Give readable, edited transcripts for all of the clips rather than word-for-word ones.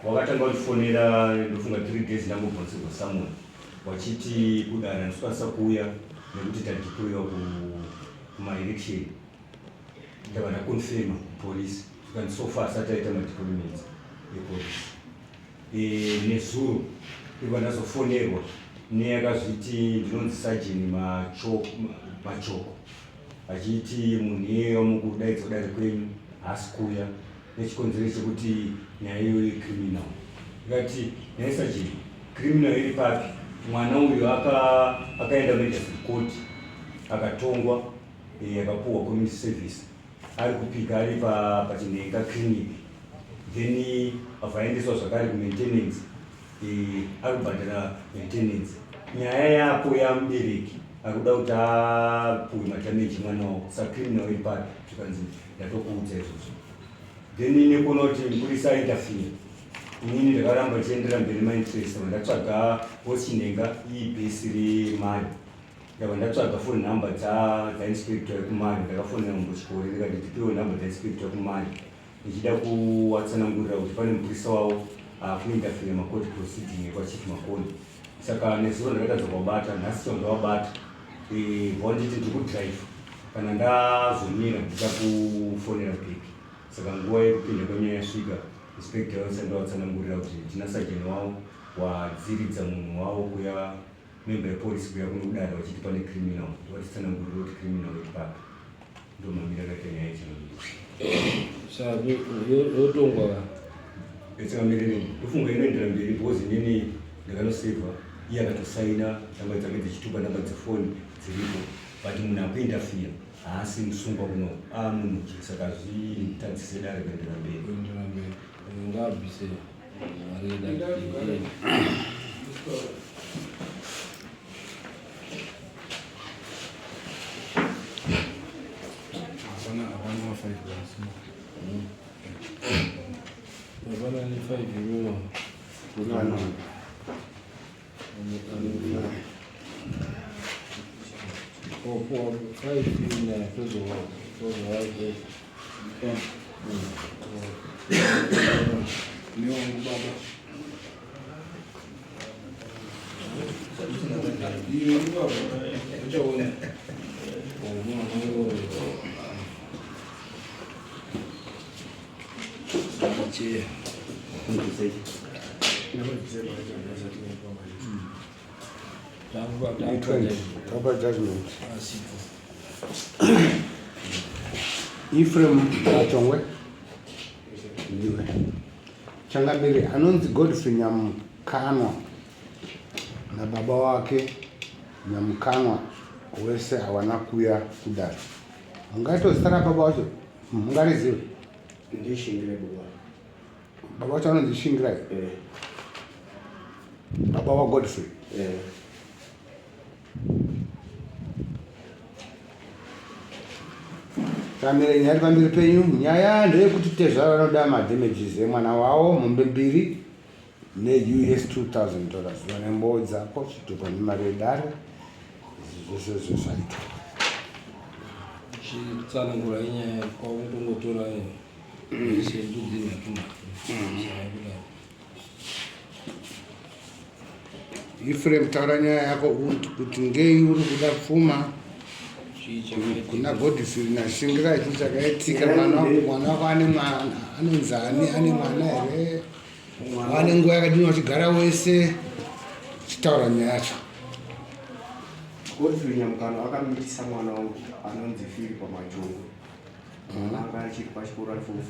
Wakatanga kundifonera ndofunga 3 days ndangobvunzirwa summon wachiti kudare handikwanisa kuuya nekuti tadeployiwa kumaelection. Ndabva ndaconfirma kupolice zvikanzi so far asati aita madeployments epolice. E, nezuro ndibva ndazofonerwa neyakazviti ndinonzi sajeni Machoko achiti munhu iyeye wamukudaidzwa dare kwenyu haasi kuuya nechikonzero chekuti nyaya iyoyo icriminal. Ndikati nhai sajeni, criminal iri papi? Mwana uyu akaenda magistrate court akatongwa, akapuhwa community service, ari kupika ari paChinhenga clinic, then abva aendeswa zvakare kumaintenance, ari kubhadhara maintenance. Nyaya yako yamubereki ari kuda kuti apuhwe madamage mwana wako, saka criminal iri papi? Zvikanzi ndatokuudza izvozvo. Then nekuona kuti mupurisa aitafira, inini ndakaramba ndichiendera mberi mainterest, ndabva ndatsvaga boss Chinhenga, iyi bhesi remayo, ndabva ndatsvaga phone number dzainspector yekumayo. Ndakafonera Mambo Chikore ndikati tipiwe number dzainspector yekumayo, ndichida kuwatsanangurira kuti pane mupurisa wavo akuinterfere macourt proceeding ekwaChief Makoni. Saka nezuro ndakatadza kuwabata, nhasi chero ndawabata, vanditi ndiri kudrive, kana ndazomira ndichakufonera back. Saka nguva yekupinda kwenyaya yasvika, inspector vose ndawatsanangurira kuti tina sajeni wavo wadziridza munhu wavo kuya member yepolisi kuya kuno kudare vachiti pane criminal, ndovatitsanangurira kuti criminal iri papi. Ndomamira akaita nyaya yechangamire. Saka yotongwa yechangamire ndofunga inoendera mberi because inini ndakanosevha, iye akatosaina namba dzake dzechitupa, namba dzefoni dziripo, but munhu akuindafira haasi musungwa kuno, amunhu, saka hazvitadzise dare kuendera mberi. Kuendera mberi. Ngaabvise mari yedare. Hapana, hapana 5 basi. Hapana ni 5 iwewe. Oh, 4, 5 ina tozo tozo 5. Newangu baba. Iwe baba, uchaona. Cheya. Proper judgment. Ephraim Machongwe ndiwe changamire anonzi Godfrey Nyamukanwa nababa wake Nyamukanwa wese hawana kuya kudare. Mungaito zita rababa wacho mungarizive? Ndishingirai baba. Baba wacho anonzi Shingirai. Eh. Baba waGodfrey. Eh. Kamire nyaya iri pamberi penyu. Nyaya ndeyekuti tezvara vanoda madamages emwana wavo mombe mbiri neUS 2000 dollars. Vane mboo dzako chitupa nemari yedare. Izvi zvese zvo zvaitwa. Chitsanangura inyaya kwakutongotora sembudzi nhatu nhatu. Ephraim, taura nyaya yako kuti ngei uri kuda pfuma kuna Godfrey naShingirai, chii chakaitika? Mwana wako ane mwana anonzi ani? Ane mwana here? Wane nguva yakadini wachigara wese? Chitaura nyaya yacho. Godfrey Nyamukano akamitisa mwana wangu anonzi Philip Machongo. Anga achiri pachikoro ari form 4.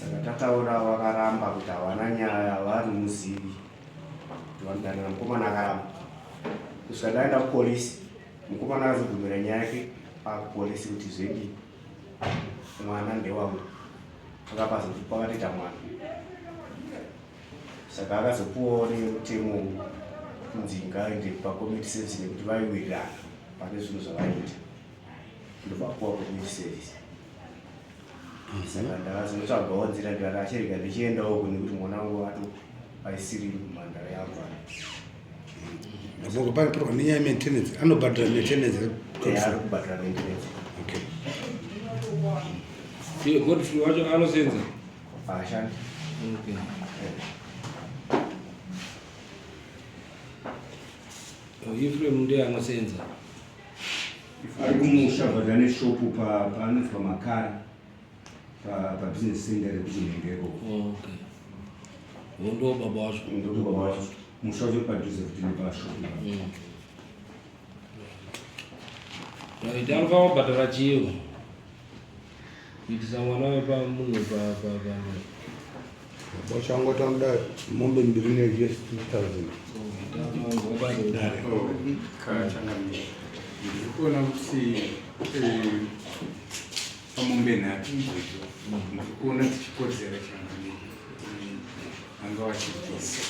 Saka tataura vakaramba kuti havana nyaya, havari muzivi. Kuti vanodanana, mukomana akaramba. Kusvika ndaenda kupolisi, mukomana akazobvumira nyaya yake pakupolisi kuti zvedi mwana ndewangu. Pakatoita mwana. Saka akazopuwawo nemutemo kunzi ngaende pacommunity service nekuti vaiwirirana pane zvinhu zvavaiita. Ndobva apuwa community service. Saka ndakazotsvagawo nzira ndikati achirega ndichiendawo uko nekuti mwana wangu ato aisiri mhandara yangu. Ndabonga pari pari nenyaya yemaintenance anobhadhara maintenance. Ari kubhadhara maintenance. Okay. Iye Godfrey wacho anosenza. Haashandi. Okay. Oh, Ephraim ndiye anosenza. Ari kumusha but ane shopu paanonzi pamakara pabusiness center rekuchinhenge ikoko. Oh, okay. Oh, ndo baba wacho. Ndo baba wacho. Musha wacho padhuze kuti nepashopu. Right, anofanira kubhadhara chiyo. Kuitisa mwana wepamunhu pa pa pa. Baba changu toda mombe mbiri ne-US 2000. Kachangamire, ndiri kuona kuti pamombe nhatu idzodzo ndiri kuona dzichikodzera changamire kuti vanga vachibvisa,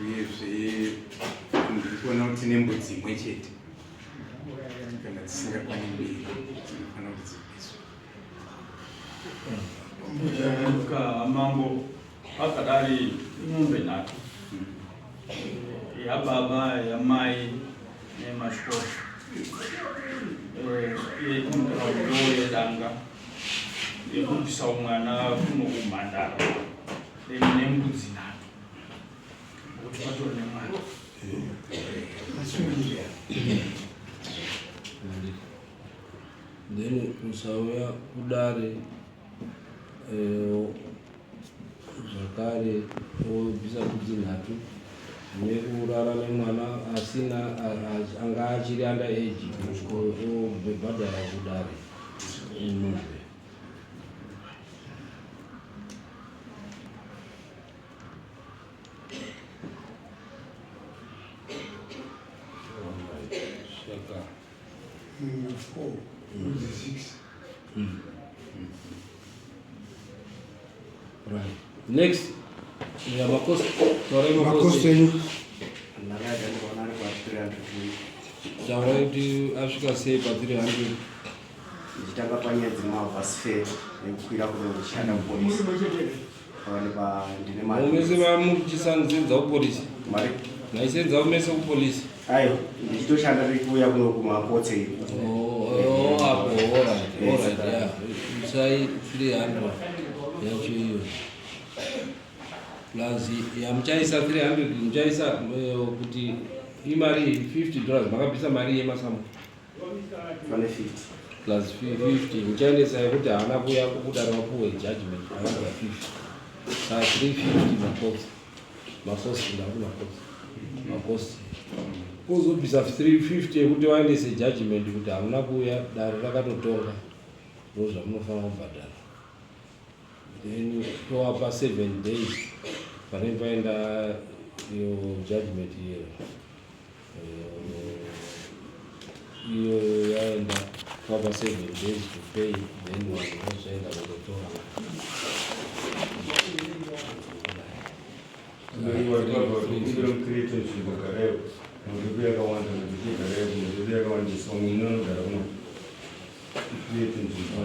uyezve ndiri kuona kuti nembudzi imwe chete kana dzisingakwani mbiri dzinofanira kuti dzibviswe. Mambo akadari imombe nhatu, yababa, yamai nemashoko, ndo yedanga yekubvisa mwana kuno kumhandara nembudzi nhatu kuti patori nemwana. Then kusauya kudare zvakare obvisa mbudzi nhatu nekurara nemwana asina anga achiri under age, obhadhara kudare mombe. Saka Four, mbudzi six. Right. Next. Yeah, macosts. Taurai. Macosts Macosts. enyu. Ndakaita ndikaona ari pa 300. Taurai kuti asvika sei pa 300. Ndichitanga panyaya dzemavhasifare nekukwira kuno ndichishanda kupolisi pavanhu ndine mari. Mese vamuchisenza kupolisi? Mari. Maisenza mese kupolisi? Aiwa, ndichitoshanda ndichiuya kuno kumapotse. Oh, apo, alright, yeah. Isai 300 yacho iyo. Plus yamuchaisa 300 muchaisa kuti imari $50 makabvisa mari yemasamu. Pane 50. Plus 50 muchaendesa yekuti haana kuuya kudare vapuwe judgment another 50. Saka 350 macosts. Macosts, ndakuti macosts. Macosts. Kuzobvisa 350 yekuti vaendese judgment kuti hamuna kuuya dare rakatotonga, ndo zvamunofanira kubhadhara. Then tovapa 7 days panenge paenda iyo judgment iyo. Iyo yaenda, tovapa 7 days to pay, then vanhu vozoenda kundotora. Kumbira mucreate nzvimbo gareyo, muripo yakawanda, muripo gareyo, muripo yakawandisa, umwe munonogara kuno, create nzvimbo.